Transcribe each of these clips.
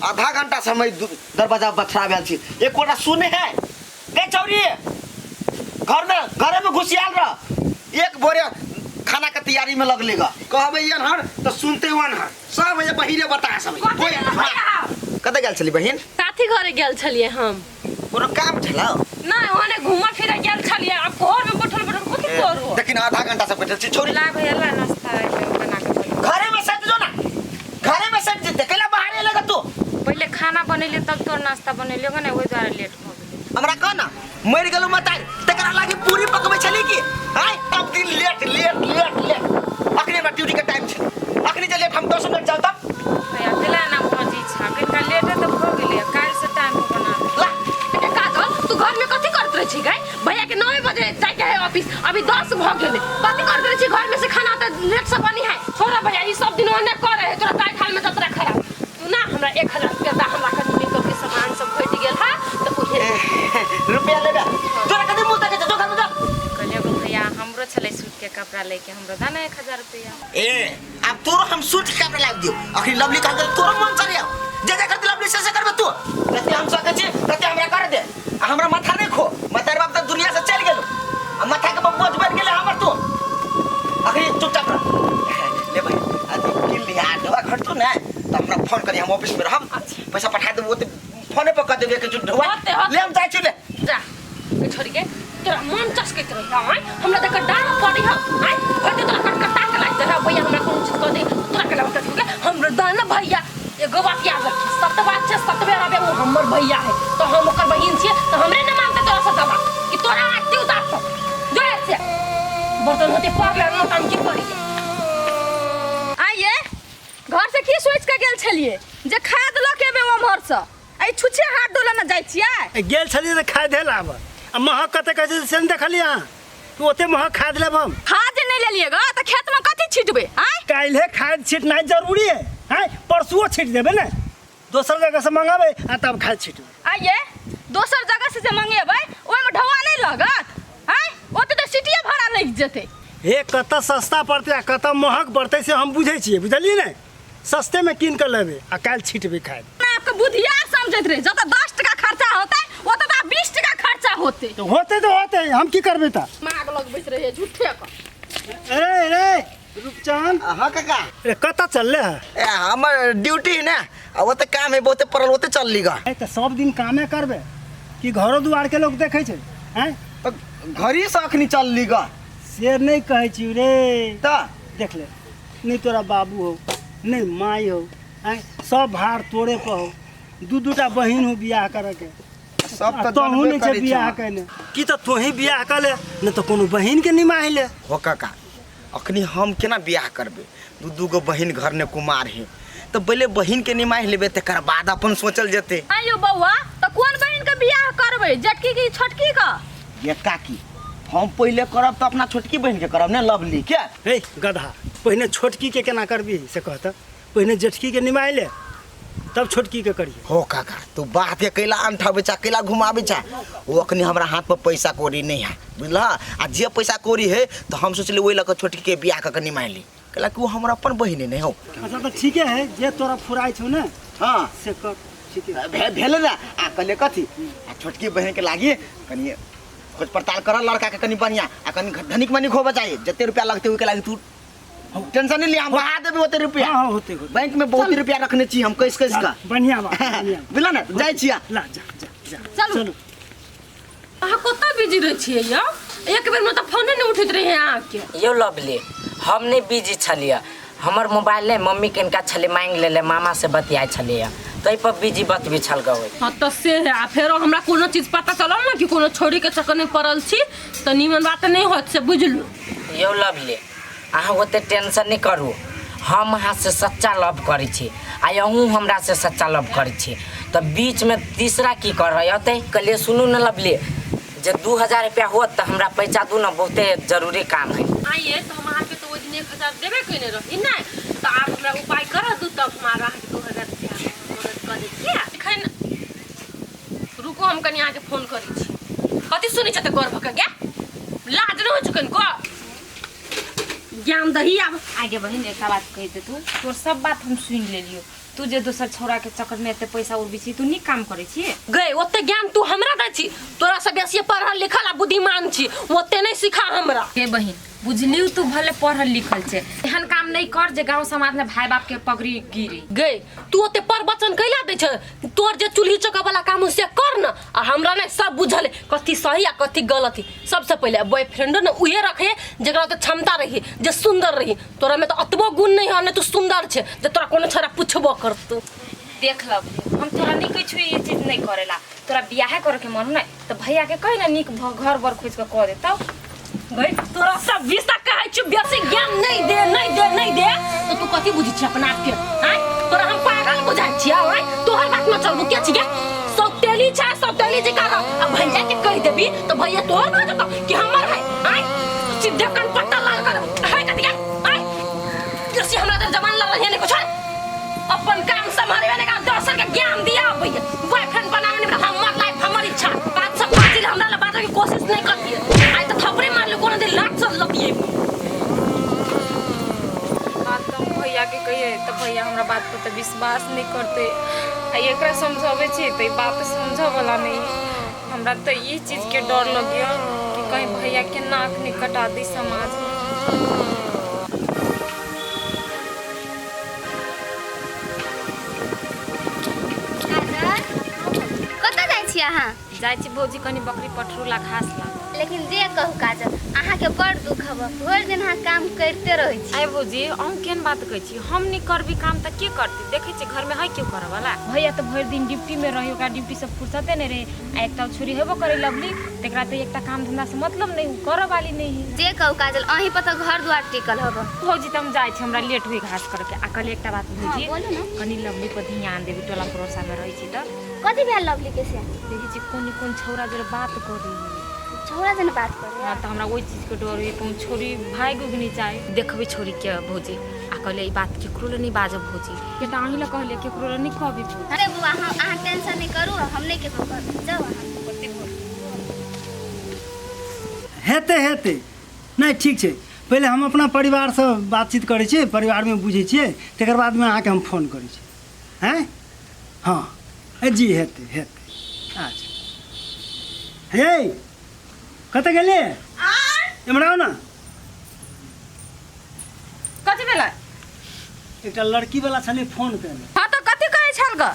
आधा घंटा से हम दरवाजा बथराबेल छी, एकोटा सुने है गे चौरी? घर में घरे में घुसियाल रह, एक बोरे खाना के तैयारी में लगले गा। कहबे अनहर तो सुनते अनहर सब ये बहिरे बता सब। कथी कोई गेल भैया? कतऽ गेल छली बहिन? साथी घरे गेल छलियै हम। कोनो काम छलौ? नहि, ओने घूमऽ फिरऽ गेल छलियै। आब घर में बैठल बैठल कथी करू? देखिन, आधा घंटा से बैठल छी छोरी। ला भैया, ला, नाश्ता बना के दे। घरे में सट जो ना, घरे में सट जेते, कैला बाहर एले तू? पहिले खाना बनेलियो तब तोर नाश्ता बनेलियो ने, ओहि दुआरे लेट भऽ गेलै। हमरा कह ना, मरि गेलौ मतारी, तकरा लागी पूरी पकबै छली की? आय तब दिन लेट लेट लेट लेट। अखनी हमरा ड्यूटी के टाइम छै, अखनी जे लेट हम 10 मिनट जाउ तब। भैया केला ना भजी छा, कनिका लेटे तऽ भऽ गेलै, काल्हि से टाइम पर बना देबै। ला। ए काजल, तू घर में कथी करत रहै छी गै? भैया के 9 बजे जाय के है ऑफिस, अभी 10 भऽ गेलै, कथी करत रहै छी घर में से? खाना तऽ लेट से बनी है। छोड़ा भैया, ई सब दिन ओने करे है, तोरा दाइ थाल में जतरा खराब। तू ना हमरा 1000 रुपया दा, हमरा कनि मेकअप के सामान सब घटि गेल है तऽ उहे। रुपया लेबे? तोरा कथी मुंह तके? जो घर में जा। कहलियै एगो भैया, हमरो छलै सूट के कपड़ा लैके, हमरो दा ने 1000 रुपया। ए, अब तोरो हम सूट के कपड़ा ला दियो? अखनी लवली कहल के तोरो मन चलियो, जे जे करते लवली से से करबे तू। तते हम सकै छी तते हमरा कर दे, आ हमरा माथा नहीं खो। मतार बाप त दुनिया से चल गेलो आ माथा के बोझ बन गेले हमर। तू अखनी चुपचाप रह। ले भाई, अथी किन लिया, ढोआ खटतो ना त हमरा फोन करी, हम ऑफिस में रहब, पैसा पठा देबो, ओते फोने पर कह देबे के ढोआ। होते, होते। ले, हम जाइ छी, ले। जा छोड़ के, तोरा मन चसकैत रही आय, हमरा देख डाँड़ पड़ी हौ आय, भरि तोरा कटकटा के लागि रह। भैया हमरा कोनो चीज कह दे, तोरा के लगत के हमरो दाना भैया। एगो बात याद रखी, सत बात छै, सतबे रहबे। वो हमर भैया है तो हम ओकर बहिन छियै, तो हमरे न मानते तोरा से दबा कि तोरा आरती उतार तो जो से बर्तन होते पर ले न हम की करी। आइए, घर से की सोच के गेल छलिए जे खाद लऽ के एबै ओम्हर से? एहि छुच्छे हाथ डोले ने जाइ छियै। ए, गेल छलियै तऽ खाद लाब आ महग कते कहै छै से नहि देखलियै अहाँ? तू ओते महग खाद लेब हम? खाद जे नहि लेलियै ग तऽ खेतमे कथी छिटबै आँय? काल्हे खाद छिटनाइ जरूरी है आँय? परसुओ छिट देबै ने, दोसर जगह से मंगाबै आ तब खाद छिटबै। आइए, दोसर जगह से जे मंगेबै ओहिमे ढौआ नहि लगत आँय? ओते तऽ सिटिए भाड़ा लागि जेतै। हे, कतऽ सस्ता पड़तै आ कतऽ महग पड़तै से हम बुझै छियै, बुझलियै ने? सस्ते में कीन के लेबे आ काल्हि छिटबे खाद। ना आपके बुधियार समझैत रहे, जतऽ 10 टका खर्चा होतै ओतऽ तऽ 20 टका खर्चा होतै। तऽ होतै तऽ होतै, हम की करबै तऽ? माग लगबैत रहे झूठे के। ए रे रूपचंद। हाँ काका। रे, कतऽ चलले है? ए, हमर ड्यूटी है ना, आ ओते काम है बहुते पड़ल, ओते चलली गा। ए, तऽ सब दिन कामे करबे कि घरो दुआर के लोग देखै छै हैं? तऽ घरी से अखनी चलली गा। से नहि कहै छी रे। तऽ देख ले, नहि तोरा बाबू हो नहि माय हो, आँय, सब भार तोरे पर हो, दू दूटा बहिन हो बियाह करे के। सब आ तऽ तोहू जानबे नहि छै करै बियाह छौ। केने की तऽ तोही बियाह कऽ ले, नहि तऽ कोनो बहिन के निमाहि ले। हो काका, अखनी हम केना बियाह करबै? दू दू गो बहिन घर ने कुमार है, तऽ पहिले बहिन के निमाहि लेबै, तकर बाद अपन सोचल जेतै। आइयो बौआ, तऽ कोन बहिन के बियाह करबै, जेठकी की छोटकी के? ये काकी, हम पहिले करब तऽ अपना छोटकी बहिन के करब ने, लवली के। हे गधा, पहिने छोटकी के केना करबी से कहत? पहिने जेठकी के निमाहि ले तब छोटकी के करिए। हो काका, तू बात के कैला अंठाबै छा, कैला घुमाबै छा? ओ अखनी हमरा हाथ पर पैसा कौड़ी नहीं है, बुझलह? आ जे पैसा कौड़ी है तऽ हम सोचली ओहि लऽ कऽ छोटकी के बियाह कऽ के निमाहि ली, कैला कि ओ हमर अपन बहिन नहीं हो। अच्छा, तऽ ठीके है, जे तोरा फुराइ छौ ने हाँ से कर, ठीके भेलै ने। आ कहलियै कथी, आ छोटकी बहिन के लागी कनि खोज पड़ताल कर लड़का के कनि बढ़िया आ कनि धनिक मनिक होबे चाहिए, जते रुपया लगते ओहि के लागी तू टेंशन नहीं लिया, हम बढ़ा देबे ओते रुपया। हाँ, हाँ, होते होते। बैंक में बहुत रुपया रखने छी हम कैस कैस का। बढ़िया बात, बढ़िया। बुझल ने, जाइ छी। ला, जा जा जा। चलू। चलू। अहाँ कतऽ बिजी रहै छियै यौ? एक बेर में तऽ फोने नहि उठैत रहै अहाँके। यौ लवली, हम नहि बिजी छलियै, हमर मोबाइल नहि मम्मी किनका छलै मांगि लेले, मामा से बतियाइ छलैया, ताहि पर बिजी बतबी छल गबै। हाँ तऽ से है, आ फेरो हमरा कोनो चीज पता चलल ने कि कोनो छोड़ी के चक्कर में पड़ल छी तऽ नीमन बात नहि होत, से बुझलू। यौ लवली, अहाँ ओते टेंशन नहि करू, हम अहाँसँ सच्चा लव करै छी आ अहूँ हमरासँ सच्चा लव करै छी, तऽ बीचमे तीसरा की कर अतै? कहलियै सुनू ने लवली, जे 2000 रुपया होत तऽ हमरा पैसा दू ने, बहुते जरूरी काम है। आइए तऽ हम अहाँके तऽ ओहि दिन 1000 देबे कयने रही ने, तऽ आब हमरा उपाय करऽ दू, तब हम अहाँके 2000 रुपया मदद कऽ देब। किया एखन रुकू, हम कनि अहाँके फोन करै छी। कथी सुनै छै तऽ गर्भ के गे लाज नहि होइ छै कनिको? ज्ञान दही आब। आगे बहिन, एकटा बात कहि दे, तू तोर सब बात हम सुनि लेलियो। तू जे दोसर छौड़ा के चक्कर में एते पैसा उड़बै छी तू नीक काम करै छी गए ओते ज्ञान तू हमरा दै छी तोरा से बेसी पढ़ल लिखल आ बुद्धिमान छी ओते नहीं सिखा हमरा हे बहिन बुझलियौ तू भले पढ़ल लिखल छै एहन काम नहीं कर जे गांव समाज में भाई बाप के पगड़ी गिरी गए तू ओते पर वचन कैला दै छै तोर जे चूल्ही चौका वाला काम हो से कर न आ हमरा ने सब बुझल है कथी सही आ कथी गलत है सबसे पहले बॉयफ्रेंडो ने उहे रखे जकरा ओते क्षमता रही जे सुंदर रही तोरा में तो अतबो गुण नहीं है ने तू सुंदर छे जे तोरा कोनो छोरा पूछबो करतू देख लब हम तोरा नहीं कहै छियौ ई चीज नहीं करेला तोरा बियाहे करे के मन नहीं तो भैया के कहि ना नीक घर बर खोज के कह देतौ गई तोरा सब विषा कहै छु बेसी ज्ञान नहीं दे नहीं दे नहीं दे तो तू कथी बुझै छी अपना आप के आय तोरा हम पागल बुझाइ छियै आय तोहर बात में चलबू के छियै सौतेली छै सौतेली जे कर आ भैया के कहि देबी तो भैया तोहर भऽ जेतौ कि हमर है आय सीधे कन पट्टा लाल कर है कथी के आय बेसी हमरा तर जवान लग रही नहीं कुछ अपन काम संभाले ने का दोसर के ज्ञान दिया भैया बॉयफ्रेंड बनावे ने हमर लाइफ हमर इच्छा बात सब बाजी हमरा ला बाजै के कोशिश नहीं करती आइ त थपड़े मारले कोनो दिन लात सब लपिए बात तो हम भैया के कहिए तो भैया हमरा बात पर तो विश्वास नहीं करते आ एकरा समझाबै छी तो ई बात समझऽ वाला नहीं हमरा तो ई चीज के डर लगियो कि कहीं भैया के नाक नहीं कटा दी समाज में। कतऽ जाइ छी अहाँ जाइ छी भौजी कनी बकरी पठरू ला घास ला लेकिन जे कहू काजल अहाँके बड़ दुख हब भरि दिन अहाँ काम करिते रहै छी आइ भौजी अहूँ केहन बात कहै छी हम नहि करबी काम तऽ के करतै देखै छियै घरमे है केओ करऽ वाला भैया तऽ भरि दिन ड्यूटीमे रही ओकरा ड्यूटीसँ फुर्सते नहि रहै आ एकटा छुरी हेबो करै लवली तकरा तऽ एकटा काम धन्धासँ मतलब नहि करऽ वाली नहि है जे कहू काजल अहीं पर तऽ घर दुआर टिकल हब भौजी तऽ हम जाइ छी हमरा लेट हुई घास करके आ कहली एकटा बात भौजी बोलू ने कनी लवली पर ध्यान देबी टोला पड़ोसामे रहै छी तऽ कथी भेल लवली के से देखै छी कोन कोन छौड़ा जोरे बात करी छौड़ा जन बात करे हाँ तऽ हमरा ओहि चीजके डर होइए कहूँ छोरी भागि उगि नहि जाय देखबै छोरीके भौजी आ कहलियै ई बात केकरो लए नहि बाजब भौजी के तऽ अहीं लए कहलियै केकरो लए नहि कहबै भौजी अरे बुआ हम अहाँ टेंशन नहीं करू हम नहीं केकरो कहबै जाउ अहाँ हेतै हेतै नहि ठीक छै पहिले हम अपना परिवारसँ बातचीत करै छियै परिवारमे बुझै छियै तकर बादमे अहाँके हम फोन करै छी आँय हँ जी हेतै हेतै अच्छा हे कतऽ गेलियै एम्हर आउ ने कथी भेलै एकटा लड़कीवला छलै फोन केने हँ तऽ कथी कहै छल ग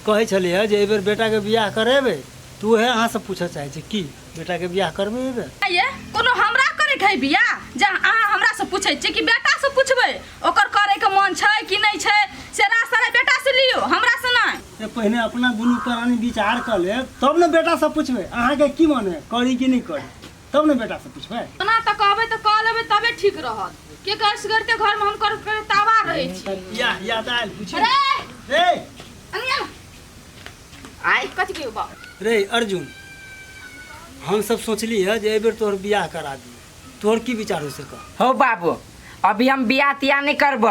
कहै छलियै जे एहिबेर बेटाके बियाह करेबै तऽ उएह अहाँसँ पूछऽ चाहै छी की बेटाके बियाह करबै एहिबेर ये कोनो हमरा करे के है बियाह जे अहाँ हमरा से पूछै छी कि बेटा से पूछबै ओकर करे के मन छै कि नहि छै से रास्ता है बेटा से लियौ हमरा से नहि से पहिने अपना दुनू प्राणी विचार कऽ लेब तब ने बेटासँ पुछबै अहाँके की मन है करी कि नहि करी तब ने बेटासँ पुछबै ओना तऽ कहबै तऽ कऽ लेबै तबे ठीक रहत के असगरते घरमे हम कर कर तावा रहै छी या याद आयल पूछि अरे रे अनिया आइ कथी कहियो बाप रे अर्जुन हम सब सोचली है जे एहिबेर तोहर बियाह करा दी तोहर की विचार हो से कह हो बाबू अभी हम बियाह तियाह नहीं करब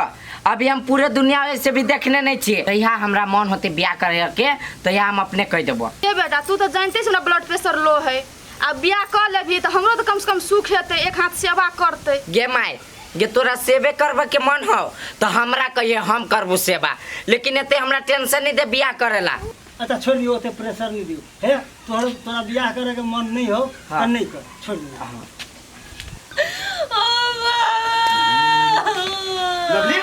अभी हम पूरे दुनिया ऐसे भी देखने नहीं छियै तहिया हमरा मन होते बियाह करे के तहिया हम अपने कह देबो ए बेटा तू तऽ जानते छी ना ब्लड प्रेशर लो है आ बियाह कऽ लेबही तऽ हमरो तऽ कम से कम सुख हेतै एक हाथ सेवा करतै गे माय गे तोरा सेवे करबे के मन हो तो हमरा कहिए हम करबो सेवा लेकिन एते हमरा टेंशन नहीं दे बियाह करेला अच्छा छोड़ दियौ ओते प्रेशर नहीं दियौ हे तोहर तोरा बियाह करे के मन नहीं हो हाँ। तऽ नहीं कर छोड़ दियौ लवली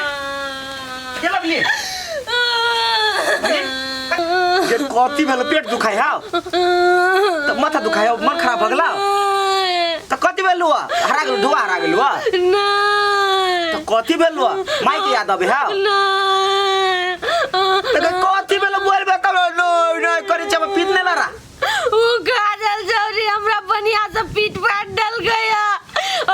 के लवली जे कथी भेल पेट दुखाइ हौ तऽ माथा दुखाइ हौ मन खराब भऽ गेलौ तऽ कथी भेल हुआ हरा गेल धुआ हरा गेल हुआ तऽ कथी भेल हुआ माय के याद अबे हौ तऽ कथी भेल बोलबे तब नहि नहि करै छै पीत नहि लड़ा उ काजल चौरी हमरा बढ़िया से पीट पाट डल गया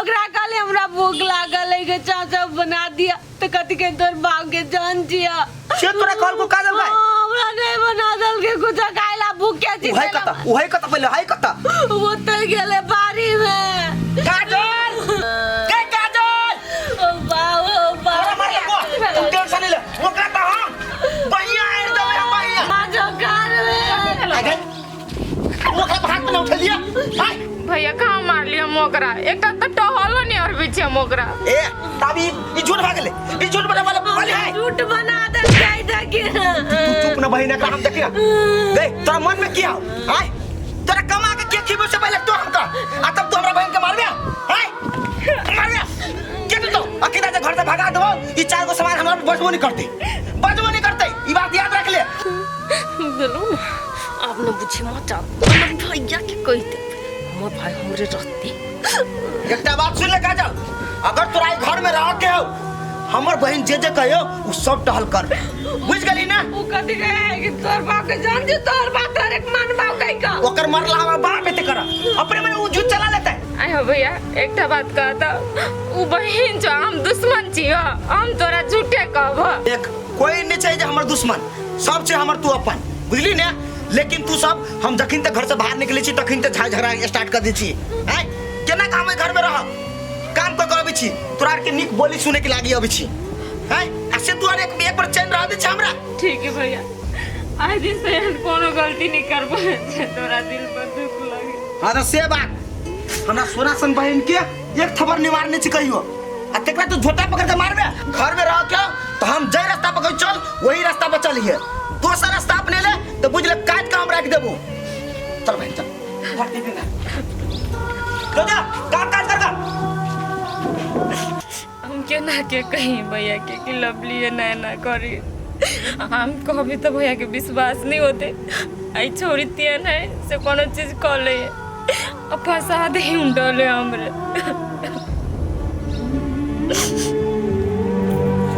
ओकरा कहले हमरा भूख लागल है के चाचा बना दिया तो कथी के तोर बाप के जान जिया से तोरा कहल को काजल भाई हाँ, हमरा नहीं बना दल के कुछ खाइला भूख के चीज उहै कत उहै कत पहिले है कत वो तर गेले बारी में काजल के काजल ओ बाप ओ बाप तोरा मार लेबो तू टेंशन नहीं ले ओकरा त हम बहिया आड़ देबै हम बहिया माजो कार में आगे ओकरा हाथ में उठा लिया हाय भैया कहाँ मारली हम ओकरा एकटा तऽ टहलो नहीं अरबै छी हम ओकरा ए तब ई ई झूठ भा गेलै ई झूठ बना वाला वाली है झूठ बना दे जाय दे तू चुप न बहिन एकरा हम देखी ना देख तोरा मन में की आओ आय तोरा कमा के के खिबो से पहले तू हमका आ तब तू हमरा बहन के मारबे आय मारबे के तू तो अकेला जे घर से भगा देबो ई चार गो सामान हमरा बचबो नहीं करते बचबो नहीं करते ई बात याद रख ले बोलो ना अब न बुझी मत हमर भैया के कह दे हमर भाई हमरे रहते एकटा बात सुन ले काजल अगर तोरा ई घर में रह के हो हमर बहन जे जे कहियो उ सब टहल कर बुझ गेली ना उ कथी कहे कि तोर बाप के जान जे तोर बाप तोर एक मान बाप कहि का ओकर मरला हमरा बाप एते कर अपने मने उ झूठ चला लेते आय हो भैया एकटा बात कहता उ बहिन जो हम दुश्मन छी हो, हम तोरा झूठे कहब देख कोई नहीं चाहिए जे हमर दुश्मन सब छै हमर तू अपन बुझली ने लेकिन तू सब हम जखन तक घर से बाहर निकले छी तखन तक झगड़ा स्टार्ट कर दै छी आँय केना काम है घर में रह काम कऽ के अबै छी तोरा आरके नीक बोली सुने के लागी अबै छी आँय आ से तू आर एक एक बार चैन रह दै छै हमरा ठीक है भैया आइ दिन से एहन कोनो गलती नहीं करबो जे तोरा दिल पर दुख लगे हाँ तऽ से बात हमरा सोना सन बहिन के एक थबर निवारने छी कहियो आ तेकरा तू झोटा पकड़ के मारबे घर में रह के तो हम जै रास्ता पर चल वही रास्ता पर चलिए दोसर रास्ता अपने ले तो बुझ ले काट के हम रख देबो चल बहन चल फट दे ना जो जा काम काज कर कर हम केना के कही भैया के कि लवली एना एना करी हम कहबी तऽ भैया के विश्वास नहीं होते आई छोरी तेहन है से कोनो चीज कऽ ले आ फंसा दे डले हमरे।